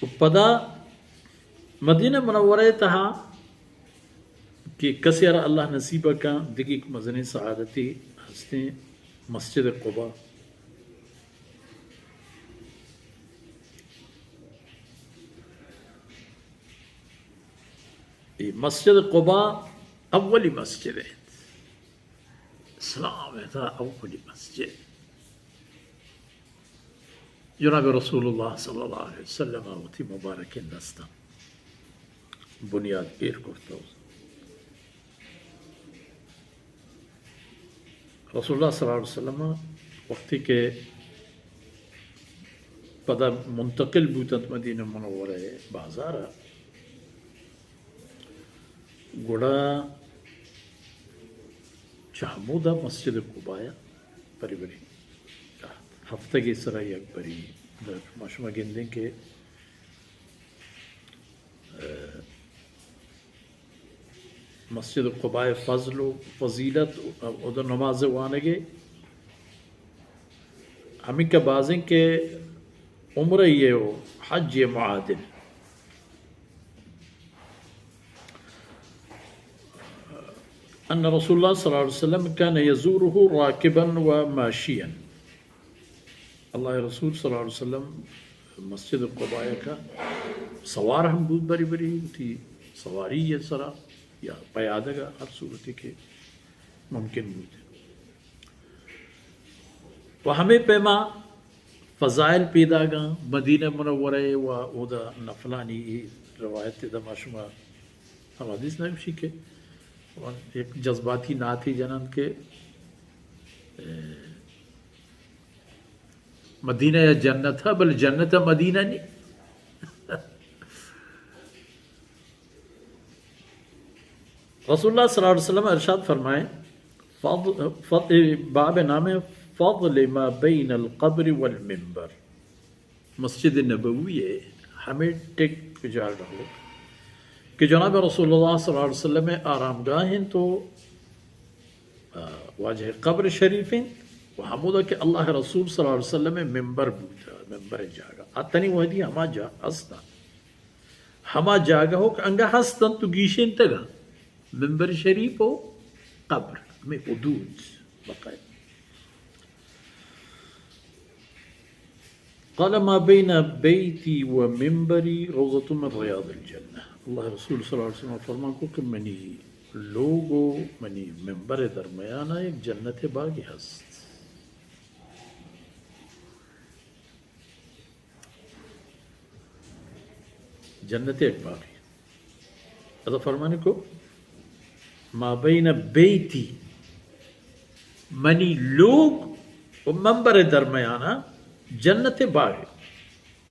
و پدا مدینہ منورہ ءِ تہا کہ کسے ءَ را اللہ نصیب کن، دگہ یک مزنیں سعادتے ہستیں، مسجد قباء۔ اے مسجد قباء اولی مسجد اِنت، اسلام ءِ تہا اولی مسجد۔ جناب رسول اللہ صلی اللہ علیہ وسلم ءَ وتی مبارکیں دستاں بنیاد ایر کرتگ۔ رسول اللہ صلی اللہ علیہ وسلم ءَ وقتی کہ پدا منتقل بوتنت مدینہ منورہ ءِ بازار ءَ، گڑا چہ ہمودا مسجد قباءَ بری بری ہفتگے سرا یک بری، ما شما گندیں کہ، اہ، مسجد قباءِ فضل و فضیلت و اودا نماز وانگے ہمینکہ بازیں کہ عمرہ یے و حج یے معادل۔ ان رسول اللہ صلی اللہ علیہ وسلم کان یزورہ راکبا و ماشیا۔ اللہ ءِ رسول صلی اللہ علیہ وسلم مسجد قباءَ کہ سوار ہم بوت، بری بری وتی سواری ءِ سرا یا پیادگ ءَ، ہر صورتے کہ ممکن بوت۔ و ہمے پیما فضائل پیداگاں مدینہ منورہ ءِ و اودا نفلانی۔ اے روایت ادا ما شما حوادث نہ گوشی کہ یک جذباتی نعتے جننت کہ، اہ، مدینہ یا جنت ءَ، بلے جنت ءَ مدینہ نی۔ رسول اللہ صلی اللہ علیہ وسلم ارشاد فرمائے، فضل، فضل، باب نام ہے فضل ما بین القبر والمنبر۔ مسجد نبوی ءِ ہمے ٹک جاگہ ہو کہ جناب رسول اللہ صلی اللہ علیہ وسلم ءِ آرامگاہ اِنت و، آ، واجہ قبر شریف اِنت و ہمودا کہ اللہ ءِ رسول صلی اللہ علیہ وسلم ءِ منبر بوت، منبر ءِ جاگہ۔ آ تنی وہدی ہما جاہ ہست اَنت۔ ہما جاگہ ہو کہ انگہ ہست اَنت و گیشینتگ اَنت۔ منبر شریف و قبر، ہمے حدود باقاعدہ۔ قال ما بین بیتی و منبری روضۃ من ریاض الجنہ۔ اللہ ءِ رسول صلی اللہ علیہ وسلم فرمان کو کہ منی لوگ و منی منبر ءِ درمیان ءَ یک جنت ءِ باگے ہست۔ جنت ءِ یک باگے۔ ادا فرمانے کو، ما بین بیتی، منی لوگ و منبر ءِ درمیان ءَ جنت ءِ باگے۔